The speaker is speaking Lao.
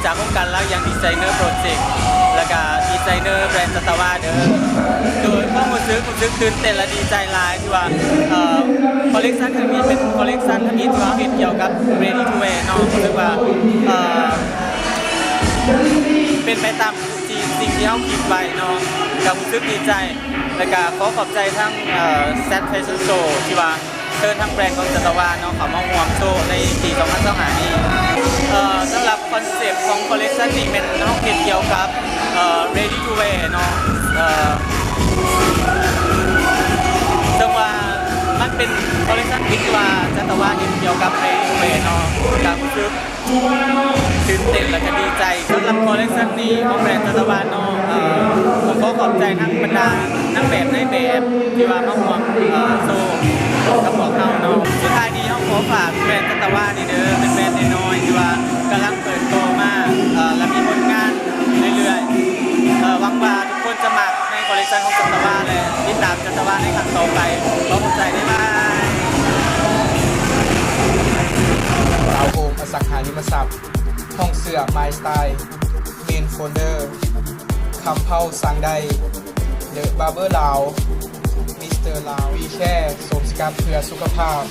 ຈາກໂຄງການລາວຢ່າງດີໄຊເນີໂປຣເຈັກ ແລ້ວກະດີໄຊເນີແບຣນຈັດຕະວາເດີ. ໂດຍຄວາມຮູ້ສຶກ ຮູ້ສຶກຕື່ນເຕັ້ນ ແລະ ດີໃຈຫຼາຍທີ່ວ່າ ເອີ ຄອລເລັກຊັນຄັ້ງນີ້ເປັນຄອລເລັກຊັນທຳອິດທີ່ວ່າເຮົາເຮັດກ່ຽວກັບ ready to wear ເນາະ. ຮູ້ສຶກວ່າ ເອີ ເປັນໄປຕາມທີ່ ສິ່ງທີ່ເຮົາຄິດໄວ້ເນາະ ກະຮູ້ສຶກດີໃຈ ແລ້ວກະຂໍຂອບໃຈທາງ ເອີ Zat Fashion Show ທີ່ວ່າ ເຊີນທາງແບຣນຂອງຈັດຕະວາເນາະ ເຂົ້າມາຮ່ວມໂຊໃນປີສອງພັນຊາວຫ້ານີ້. ເອີ ສຳລັບຄອນເຊັບຂອງຄອລເລັກຊັນນີ້ແມ່ນເຮົາເຮັດກ່ຽວກັບ ເອີ ready to wear ເນາະ ເອີ ເຊິ່ງວ່າມັນເປັນຄອລເລັກຊັນທີ່ວ່າຈັດຕະວາເຮັດກ່ຽວກັບ ready to wear ເນາະ ກະຮູ້ສຶກ ຕື່ນເຕັ້ນ ແລະ ກະດີໃຈ. ສຳລັບຄອລເລັກຊັນນີ້ຂອງແບຣນຈັດຕະວາເນາະ ເອີ ຕ້ອງຂໍຂອບໃຈທັງບັນດານາງແບບນາຍແບບທີ່ວ່າມາຮ່ວມ ເອີ ໂຊກັບພວກເຮົາເນາະ. ສຸດທ້າຍນີ້ເຮົາຂໍຝາກແບຣນຈັດຕະວານີ້ເດີ ເປັນແບຣນນ້ອຍໆທີ່ວ່າກຳລັງເປີດໂຕມາ ເອີ ແລະ ມີຜົນງານເລື້ອຍໆ. ເອີ ຫວັງວ່າທຸກຄົນຈະມັກໃນຄອລເລັກຊັນຂອງຈັດຕະວາ ແລະ ຕິດຕາມຈັດຕະວາໃນຄັ້ງຕໍ່ໄປ. ຂໍຂອບໃຈ ບາຍບາຍ. ລາວໂຮມ ອະສັງຫາລິມະຊັບ ຫ້ອງເສື້ອ My Style, Men Folder, ຄຳເພົາ ສັ່ງໄດ້, The Barber ລາວ, Mister ລາວ, We Care ໂສມສະກັດເພື່ອສຸຂະພາບ,